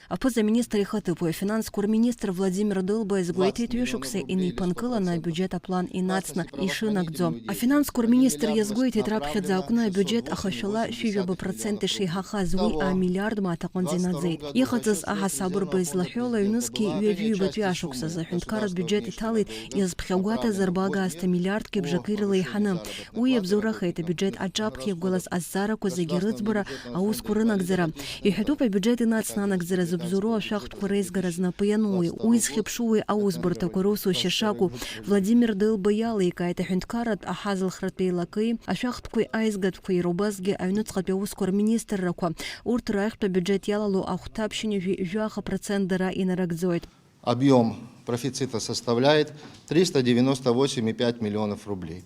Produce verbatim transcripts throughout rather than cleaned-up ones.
Аԥыза-министр ихаҭыԥуаҩ афинансқәа рминистр Владимир Дылба иазгәеиҭеит, ҩышықәса инеиԥынкыланы абиуџьет аплан инацны ишынагӡо. Афинансқәа рминистр иазгәеиҭеит, раԥхьаӡа акәны абиуџьет ахашәала шәи ҩаба процент ишеиҳахаз, уи амиллиард мааҭ аҟынӡа инаӡеит. Иҟаҵаз аҳасабырба излаҳәо ала, ҩнызқьи ҩажәи ҩбатәи ашықәсазы аҳәынҭқарратә биуџьет иҭалеит иазԥхьагәаҭаз арбага аасҭа миллиардки бжаки рыла еиҳаны. Уи иабзоурахеит абиуџьет аҿаԥхьа иқәгылаз азҵаарақәа зегьы рыӡбара, аусқәа рынагӡара. Иҳәатәуп, абиуџьет инацны анагӡара зыбзоуроу ашәахтәқәа реизгара знапы иану уи. Уи зхьыԥшу уи аусбарҭақәа русушьа шакәу. Владимир Дылба иаликааит аҳәынҭқарратә аҳазылхратә еилакеи, ашәахтәқәеи аизгатәқәеи иара убасгьы аҩныҵҟатәи аусқәа рминистррақәа. Урҭ раахьтә абиуџьет иалало ахәҭа ԥшьынҩажәи жәаха процент дара инарыгӡоит. Объём профицита составляет триста девяносто восемь и пять миллионов рублей.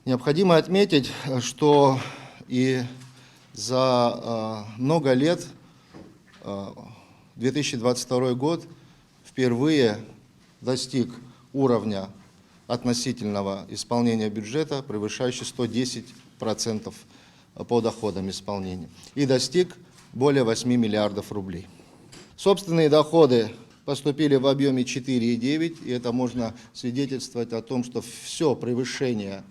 Необходимо отметить, что и за, э, много лет, э, две тысячи двадцать второй год впервые достиг уровня относительного исполнения бюджета, превышающий сто десять процентов по доходам исполнения, и достиг более восьми миллиардов рублей. Собственные доходы поступили в объёме четыре и девять, и это можно свидетельствовать о том, что всё превышение,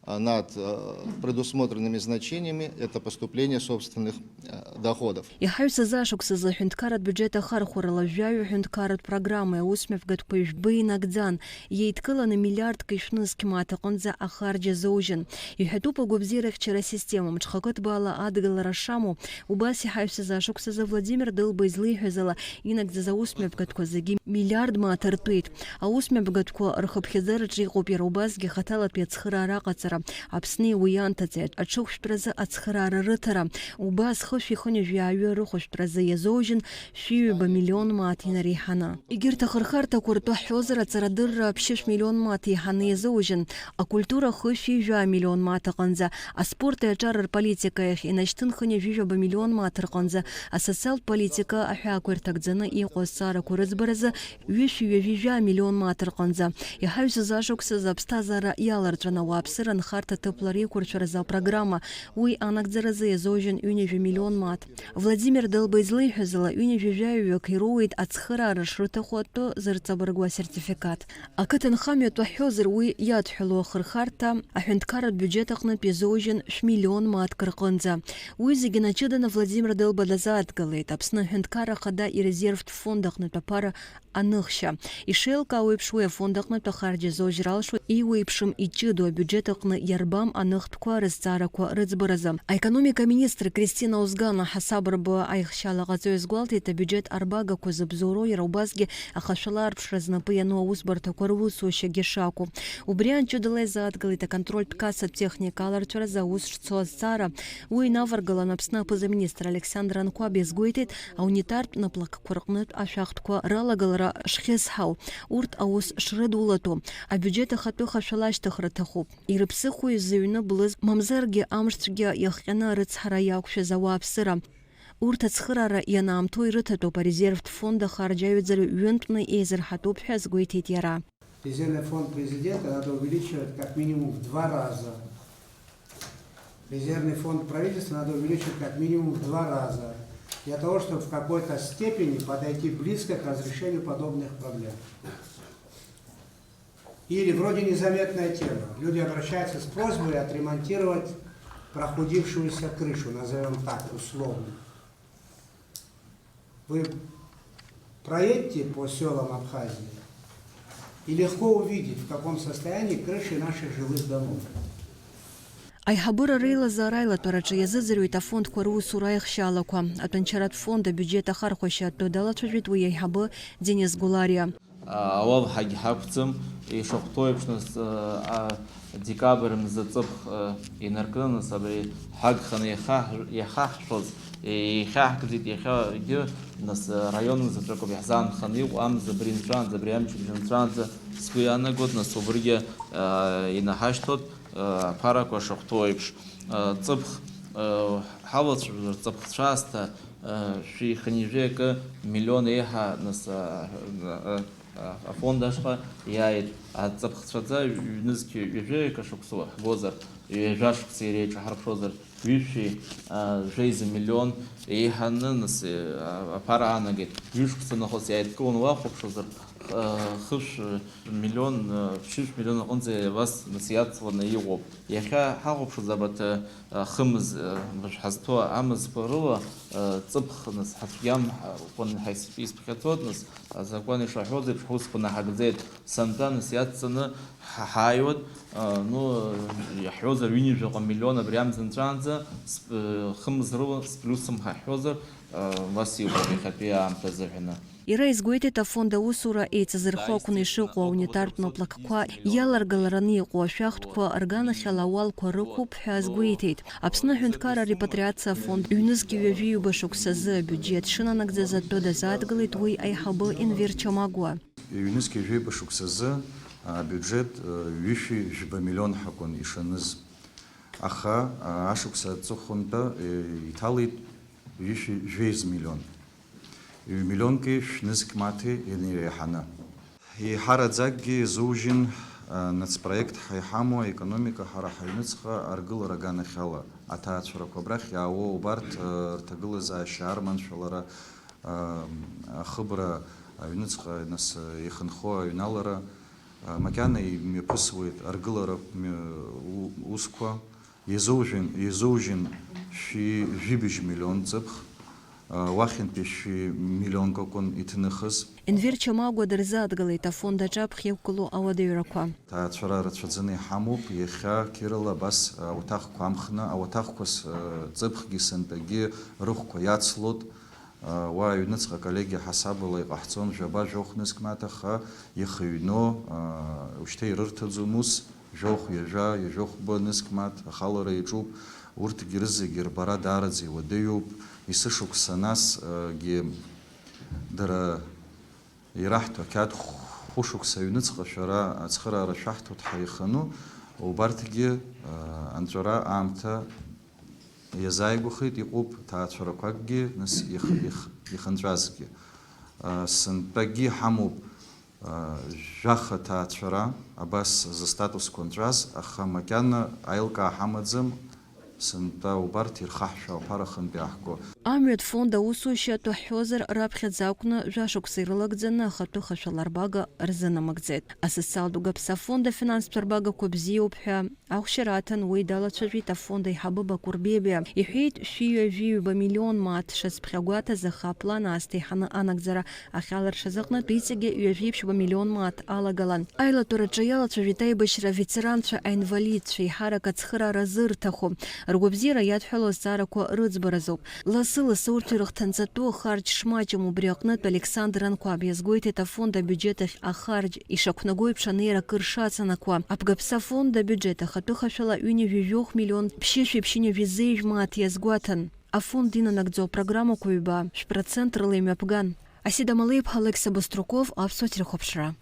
а, над, э, предусмотренными значениями — это поступление собственных, э, доходов. Иҳаҩсыз ашықәсазы аҳәынҭқарратә биуџьет ахархәарала жәаҩа ҳәынҭқарратә программеи аусмҩаԥгатәқәеи жәба инагӡан, еидкыланы миллиардк ишәнызқь мааҭ аҟынӡа ахарџь азоужьын. Иҳәатәуп агәабзиарахьчара асистема, мҽхакы ҭбаала адгылара шамоу. Убас иҳаҩсыз ашықәсазы Владимир Дылба излеиҳәаз ала, инагӡаз аусмҩаԥгатәқәа зегьы миллиард мааҭ ртәеит. Аусмҩаԥгатәқәа рхыԥхьаӡараҿы иҟоуп иара убасгьы хаҭалатәи ацхыраара аҟаҵара, Аԥсни уи ианҭаҵеи аҽыхәшәтәразы ацхыраара рыҭара. Убас хышәи хынҩажәи ҩажәи рыхәшәтәразы иазоужьын шәи ҩба миллион мааҭ инареиҳаны. Егьырҭ ахырхарҭақәа ртәы ҳҳәозар, аҵарадырра ԥшьышә миллион мааҭ еиҳаны иазоужьын, акультура хышәи жәа миллион мааҭ аҟынӡа, аспорти аҿареи рполитика иахь инашьҭын хынҩажәи жәаба миллион мааҭ рҟынӡа, асоциалтә политика аҳәаақәа ирҭагӡаны иҟоу азҵаарақәа рыӡбаразы ҩышәи ҩажәи жәа миллион мааҭ рҟынӡа. Иҳаҩсыз ашықәсазы аԥсҭазаара иаларҵәан ауааԥсыра анхарҭа ҭыԥла реиқәыршәаразы апрограмма, уи анагӡаразы иазоужьын ҩынҩажәа миллион мааҭ. Владимир Дылба излеиҳәаз ала, ҩынҩажәи жәаҩык ироуеит ацхыраара шрыҭаху атәы зырҵабыргуа асертификат. Ақыҭанхамҩатә ҳҳәозар, уи иадҳәалоу ахырхарҭа аҳәынҭқарратә биуџьет аҟнытә иазоужьын шәмиллион мааҭк рҟынӡа. Уи зегьы наҷыданы Владимир Дылба дазааҭгылеит Аԥсны аҳәынҭқарра ахада ирезервтә фонд аҟнытә аԥара аныхшьа. Ишеилкаау еиԥш, уи афонд аҟнытә ахарџь азоужьра алшоит еиуеиԥшым иҷыдоу абиуџьет аҟны иарбам аныхтәқәа рызҵаарақәа рыӡбаразы. Аекономика аминистр Кристина Озгана ҳасабырба аихшьала ҟаҵо иазгәалҭеит, абиуџьет арбагақәа зыбзоуроу иара убасгьы ахашәала арԥшра знапы иану аусбарҭақәа русушьагьы шакәу. Убри аан ҷыдала изааҭгылеит аконтрольтә кассатә техника аларҵәаразы аус шцо азҵаара. Уи инаваргалан Аԥсны аԥыза-министр Александр Анқәаб иазгәеиҭеит, аунитартә наплакқәа рҟнытә ашәахтәқәа ралагалара шхьысҳау, урҭ аус шрыдулатәу, абиуџьет ахатәы хашәала ашьҭыхра ҭахуп. Ирыԥсыхәои зыҩны блыз, мамзаргьы амшцәгьа иахҟьаны арыцҳара иақәшәаз ауааԥсыра? Урҭ ацхыраара ианаамҭоу ирыҭатәуп, арезервтә фонд ахарџь аҩаӡара ҩынтәны еизырҳатәуп ҳәа азгәеиҭеит иара. Резервный фонд президента надо увеличивать как минимум в два раза. Резервный фонд правительства надо увеличивать как минимум в два раза, для того, чтобы в какой-то степени подойти близко к разрешению подобных проблем. Или вроде незаметная тема. Люди обращаются с просьбой отремонтировать прохудившуюся крышу, назовём так, условно. Вы проедьте по сёлам Абхазии и легко увидеть, в каком состоянии крыши наших жилых домов. Аиҳабыра реилазаара аилатәараҿы иазыӡырҩуеит афондқәа русура аихшьаалақәа. Атәанчаратә фонд абиуџьет ахархәашьа атәы далацәажәеит уи аиҳабы Денис Гәлариа. Ауал ҳагьҳақәӡам, ишахәҭоу еиԥш, нас, а, декабрь мза ҵыԥх, а, инаркны, нас, абри ҳагханы иахаҳ-, иахаҳшәоз, еихьаҳгӡеит иахьагьы, нас, раион заҵәык ауп иаҳзаанханы иҟоу, амза абри нҵәаанӡа, абри амчыбжь нҵәаанӡа сгәы иаанагоит, нас, убригьы, а, инаҳашьҭуеит, а, аԥарақәа шахәҭоу еиԥш, а, ҵыԥх, а, ҳалацәажәар, ҵыԥхцәаасҭа, Шәи хынҩажәи акы миллион еиҳа, нас, а, а, а, афонд ашҟа иааит. Аҵыԥхцәаӡа ҩнызқь ҩажәи акы шықәса ҳгозар, ҩажәа шықәса иреиҿаҳарԥшозар, Ҩышәи, а, жәеиза миллион еиҳаны, нас, а, аԥара аанагеит. Ҩышықәса нахыс иааидкыланы уахәаԥшуазар, х-, а, хышә миллион, а, ԥшьышә миллион аҟынӡа абас, нас, иацланы иҟоуп. Иахьа ҳахәаԥшуаз абарҭ, а, хымз, а, быжә ҳазҭоу амзқәа рыла, а, ҵыԥх, нас, ҳацәгьам, а, ҟәын ҳаис-, исԥхьаӡоит, нас, азакәан ишаҳәоз еиԥш, ҳусқәа наҳагӡеит. Сынтәа, нас, иацҵаны ҳа-, ҳааиуеит, а, ну, иаҳҳәозар, ҩынҩажәаҟа миллион абри амза нҵәаанӡа, сп-, хымз рыла, сплюсом ҳаҳҳәозар, а, убас иҟоуп иахьатәи аамҭа азыҳәаны. Иара изгәеиҭеит, афонд аусура еицазырхо акәны ишыҟоу аунитартә маплакқәа иаларгалараны иҟоу ашәахтәқәа рганахьала ауалқәа рықәуп ҳәа азгәеиҭеит. Аԥсны аҳәынҭқарра арепатриациа афонд ҩнызқь ҩажәи ҩба шықәсазы абиуџьет шынанагӡаз атәы дазааҭгылеит уи аиҳабы Енвер Чамагәуа. Ҩнызқь ҩажәи ҩба шықәсазы абиуџьет, э, ҩышәи жәба миллион ҳакәын ишаныз. Аха, а, ашықәс аҵыхәантәи, э, иҭалеит ҩышәи жәеиза миллион. Ҩ-, миллионки шәнызқь мааҭи ианиреиҳаны. Еиҳараӡакгьы изужьын, а, нацпроект ҳәа иҳамоу аекономика ҳара ҳаҩныҵҟа аргылара аганахьала. Аҭаацәарақәа абрахь иаауоу убарҭ, а, рҭагылазаашьа арманшәалара, а, ахыбра аҩныҵҟа, нас, ихынҳәуа аҩналара, а, макьана имҩаԥысуеит аргылара мҩа-, у-, усқәа. Иазужьын, иазужьын шәи жәибжь миллион ҵыԥх, а, уахьынтәи шәи миллионк акәын иҭнахыз. Енвер Чамагәа дырзааҭгылеит афонд аҿаԥхьа иқәгылоу ауадаҩрақәа. Ҭаацәара рацәаӡаны иҳамоуп, иахьа қьырала абас ауаҭахқәа амхны, ауаҭахқәа с-, ҵыԥхгьы сынтәагьы рыхәқәа иацлоит. Уа аҩныҵҟа аколлегиа ҳасабала иҟаҳҵон жәаба-жәохә нызқь мааҭ, аха ихыҩно, ушьҭа ирырҭаӡом ус, жәохә ҩажәа, ҩажәохәба нызқь мааҭ ахалара иаҿуп. Урҭгьы рызегьы рбара даараӡа иуадаҩуп. Есышықәса насгьы дара ираҳҭо ақьаад хәышықәса аҩныҵҟа шәара ацхыраара шәаҳҭоит ҳәа ихану, убарҭгьы, а, анҵәара аамҭа иазааигәахеит, иҟоуп ҭаацәарақәакгьы, нас их-, их-, ихынҵәазгьы. А, сынтәагьы ҳамоуп, а, жәаха ҭаацәара, абас зыстатусқәа нҵәаз, аха макьана аилкаа ҳамаӡам, сынтәа убарҭ ирхаҳшәа аԥара хынтә иаҳго. Амҩатә фонд аусушьа атәы ҳҳәозар, раԥхьаӡа акәны жәашықәса ирылагӡаны ахатәы хашәаларбага рзынамыгӡеит. Асоциалтә гәаԥса афонд афинанстә арбагақәа бзиоуп ҳәа ахәшьара аҭан, уи далацәажәеит афонд аиҳабы Бакәыр Бебиа. Иҳәеит, шәи ҩажәи ҩба миллион мааҭ шацәԥхьагәаҭаз, аха аплан аасҭа иҳаны анагӡара ахьалыршаз аҟнытә иҵегьы ҩажәи ԥшьба миллион мааҭ алагалан. Аилатәараҿы иалацәажәеит аибашьра аветеранцәа, аинвалидцәа, еиҳарак ацхыраара зырҭаху, ргәабзиара иадҳәалоу азҵаарақәа рыӡбаразоуп. Лассы-лассы урҭ ирыхҭынҵатәу ахарџь шмаҷым, убри аҟнытә Александр Анқәаб иазгәеиҭеит афонд абиуџьет ахь ахарџь ишақәнаго еиԥш анеира акыр шацанакуа. Абгаԥса афонд абиуџьет ахатәы хашәала ҩынҩажәи жәохә миллион ԥшьышәи ԥшьынҩажәи зеижә мааҭ иазгәаҭан. Афонд инанагӡо апрограммақәа ҩба шә процент рыла имҩаԥган. Асида Малеиԥҳа, Алықьса Быструков, Аԥсуа телехәаԥшра.